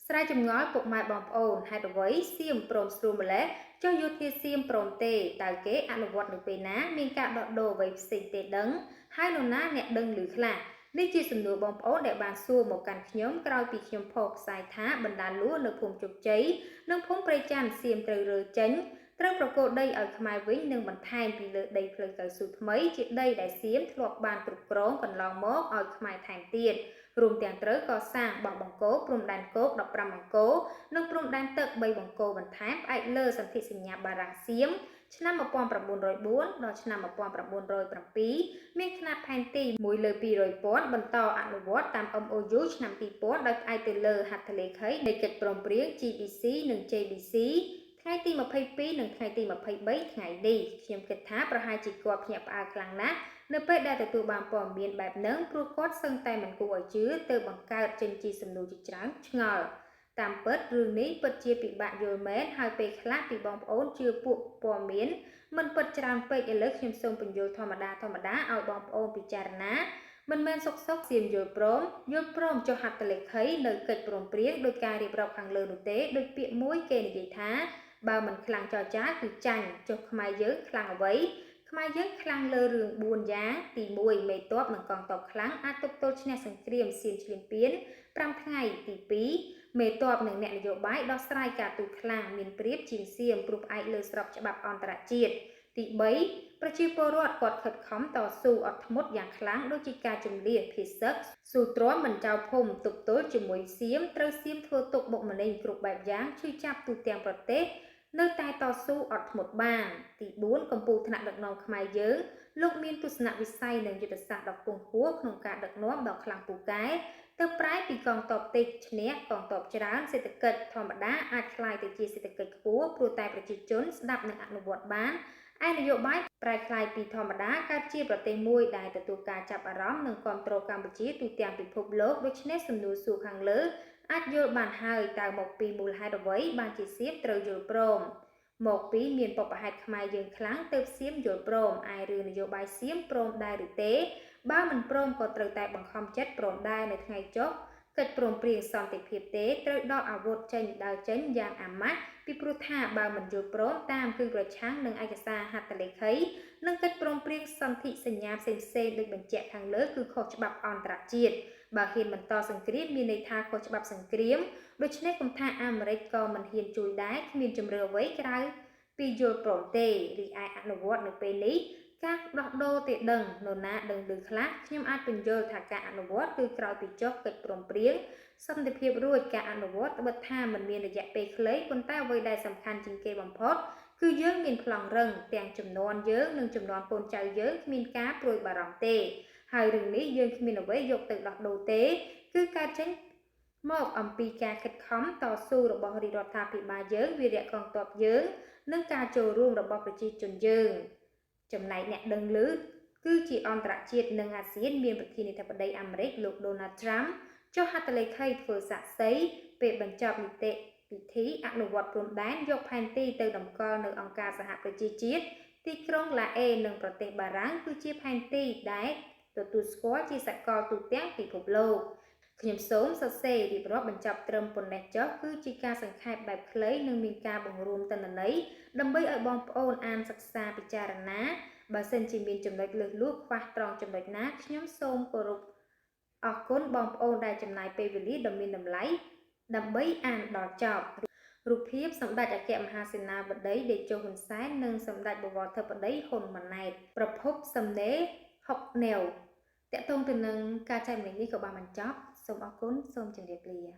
ស្រែចម្ងល់ពុកម៉ែបងប្អូនហេតុអ្វីសៀមព្រមស្រួលម្លេះចុះយោធាសៀមព្រមទេតើគេអនុវត្តនៅពេលណាមានការដោះដូរអ្វីផ្សេងទេដឹងហើយនរណាអ្នកដឹងឬខ្លះនេះជាសំណួរបងប្អូនដែលបានសួរមកកាន់ខ្ញុំក្រោយពីខ្ញុំផុសផ្សាយថាបណ្ដាលួនៅភូមិជោគជ័យនិងភូមិព្រៃច័ន្ទសៀមត្រូវរើចេញត្រូវប្រគល់ដីឲ្យខ្មែរវិញនិងបន្ថែមពីលើដីផ្លូវកៅស៊ូថ្មីជាដីដែលសៀមធ្លាប់បានគ្រប់គ្រងកន្លងមកឲ្យខ្មែរថែមទៀតរួមទាំងត្រូវកសាងបោះបង្គោលព្រំដែនគោក15បង្គោលនិងព្រំដែនទឹក3បង្គោលបន្ថែមផ្អែកលើសន្ធិសញ្ញាបារាំងសៀមឆ្នាំ1904ដល់ឆ្នាំ1907មានខ្នាតផែនទី1លើ200ពាន់បន្តអនុវត្តតាម MOU ឆ្នាំ2000ដោយផ្អែកទៅលើហត្ថលេខីនៃកិច្ចព្រមព្រៀង GBC និង JBC ថ្ងៃទី22និងថ្ងៃទី23ថ្ងៃនេះខ្ញុំគិតថាប្រហែលជាគាត់ភ្ញាក់ផ្អើលខ្លាំងណាស់នៅពេលដែលទទួលបានព័ត៌មានបែបហ្នឹងព្រោះគាត់សឹងតែមិនគួរឲ្យជឿទៅបង្កើតចេញជាសំណួរជាច្រើនឆ្ងល់តាមពិតរឿងនេះពិតជាពិបាកយល់មែនហើយពេលខ្លះពីបងប្អូនជឿពួកព័ត៌មានមិនពិតច្រើនពេកឥឡូវខ្ញុំសូមពន្យល់ធម្មតាធម្មតាឲ្យបងប្អូនពិចារណាមិនមែនសុកសុកសៀមយល់ព្រមយល់ព្រមចុះហត្ថលេខីនៅកិច្ចព្រមព្រៀងដោយការរៀបរាប់ខាងលើនោះទេដោយពាក្យមួយគេនិយាយថាបើមិនខ្លាំងចរចាគឺចាញ់ចុះខ្មែរយើងខ្លាំងអ្វីខ្មែរយើងខ្លាំងលើរឿង4យ៉ាងទី1មេតបនិងកងទ័ពខ្លាំងអាចទប់ទល់ឈ្នះសង្គ្រាមសៀមឈ្លានពាន5ថ្ងៃទី2មេតបនិងអ្នកនយោបាយដោះស្រាយការទូតខ្លាំងមានប្រៀបជាងសៀមព្រោះផ្អែកលើស្របច្បាប់អន្តរជាតិទី3ប្រជាពលរដ្ឋគាត់ខិតខំតស៊ូអត់ធ្មត់យ៉ាងខ្លាំងដូចជាការជំលះភៀសឹកស៊ូទ្រាំមិនចោលភូមិទប់ទល់ជាមួយសៀមត្រូវសៀមធ្វើទុកបុកម្នេញគ្រប់បែបយ៉ាងឈឺចាប់ទូទាំងប្រទេសនៅតែតស៊ូអត់ធ្មត់បានទី4កម្ពុជាថ្នាក់ដឹកនាំខ្មែរយើងលោកមានទស្សនវិស័យនិងយុទ្ធសាស្ត្រដ៏ខ្ពង់ខ្ពស់ក្នុងការដឹកនាំដ៏ខ្លាំងពូកែទៅប្រែពីកងទ័ពតិចឈ្នះកងទ័ពច្រើនសេដ្ឋកិច្ចធម្មតាអាចក្លាយទៅជាសេដ្ឋកិច្ចខ្ពស់ព្រោះតែប្រជាជនស្ដាប់និងអនុវត្តបានឯនយោបាយប្រែក្លាយពីធម្មតាកើតជាប្រទេសមួយដែលទទួលការចាប់អារម្មណ៍និងគ្រប់គ្រងកម្ពុជាទូទាំងពិភពលោកដូច្នេះសំណួរសួរខាងលើអាចយល់បានហើយតើមកពីមូលហេតុអ្វីបានជាសៀមត្រូវយល់ព្រមមកពីមានបពហេតុខ្មែរយើងខ្លាំងទើបសៀមយល់ព្រមឯរឿងនយោបាយសៀមព្រមដែរឬទេបើមិនព្រមក៏ត្រូវតែបង្ខំចិត្តព្រមដែរនៅថ្ងៃចុះកិច្ចព្រមព្រៀងសន្តិភាពទេត្រូវដកអាវុធចេញដើរចេញយ៉ាងអាម៉ាស់ពីព្រោះថាបើមិនយល់ព្រមតាមគឺប្រឆាំងនឹងឯកសារហត្ថលេខីនិងកិច្ចព្រមព្រៀងសន្ធិសញ្ញាផ្សេងៗដូចបញ្ជាក់ខាងលើគឺខុសច្បាប់អន្តរជាតិបើហ៊ានបន្តសង្គ្រាមមានន័យថាខុសច្បាប់សង្គ្រាមដូច្នេះគំថាអាមេរិកក៏មិនហ៊ានជួយដែរគ្មានជំរឿអ្វីក្រៅពីយល់ព្រមទេរីឯអនុវត្តនៅពេលនេះការដោះដូរទេដឹងនរណាដឹងឬខ្លះខ្ញុំអាចពន្យល់ថាការអនុវត្តគឺក្រោយពីចុះកិច្ចព្រមព្រៀងសន្តិភាពរួចការអនុវត្តត្បិតថាមិនមានរយៈពេលខ្លីប៉ុន្តែអ្វីដែលសំខាន់ជាងគេបំផុតគឺយើងមានប្លង់រឹងទាំងចំនួនយើងនិងចំនួនកូនចៅយើងគ្មានការព្រួយបារម្ភទេហើយរឿងនេះយើងគ្មានអ្វីយកទៅដោះដូរទេគឺកើតចេញមកអំពីការខិតខំតស៊ូរបស់រាជរដ្ឋាភិបាលយើងវីរៈកងទ័ពយើងនិងការចូលរួមរបស់ប្រជាជនយើងចំណែកអ្នកដឹងឮគឺជាអន្តរជាតិនិងអាស៊ានមានប្រធានាធិបតីអាមេរិកលោកដូណាល់ត្រាំចុះហត្ថលេខីធ្វើសាក្សីពេលបញ្ចប់នីតិវិធីអនុវត្តព្រំដែនយកផែនទីទៅតម្កល់នៅអង្គការសហប្រជាជាតិទីក្រុងឡាអេនិងប្រទេសបារាំងគឺជាផែនទីដែលទទួលស្គាល់ជាសកលទូទាំងពិភពលោកខ្ញុំសូមសរសេររៀបរាប់បញ្ចប់ត្រឹមប៉ុណ្ណេះចុះគឺជាការសង្ខេបបែបខ្លីនិងមានការបង្រួមទិន្នន័យដើម្បីឲ្យបងប្អូនអានសិក្សាពិចារណាបើសិនជាមានចំណុចលើសលួសខ្វះត្រង់ចំណុចណាខ្ញុំសូមគោរពអរគុណបងប្អូនដែលចំណាយពេលវេលាដ៏មានតម្លៃដើម្បីអានដល់ចប់រូបភាពសម្ដេចអគ្គមហាសេនាបតីតេជោហ៊ុនសែននិងសម្ដេចបវរធិបតីហ៊ុនម៉ាណែតប្រភពសំណេរហុកណែវតកតងទៅនឹងការចែករំលែកនេះក៏បានបញ្ចប់សូមអរគុណសូមជម្រាបលា។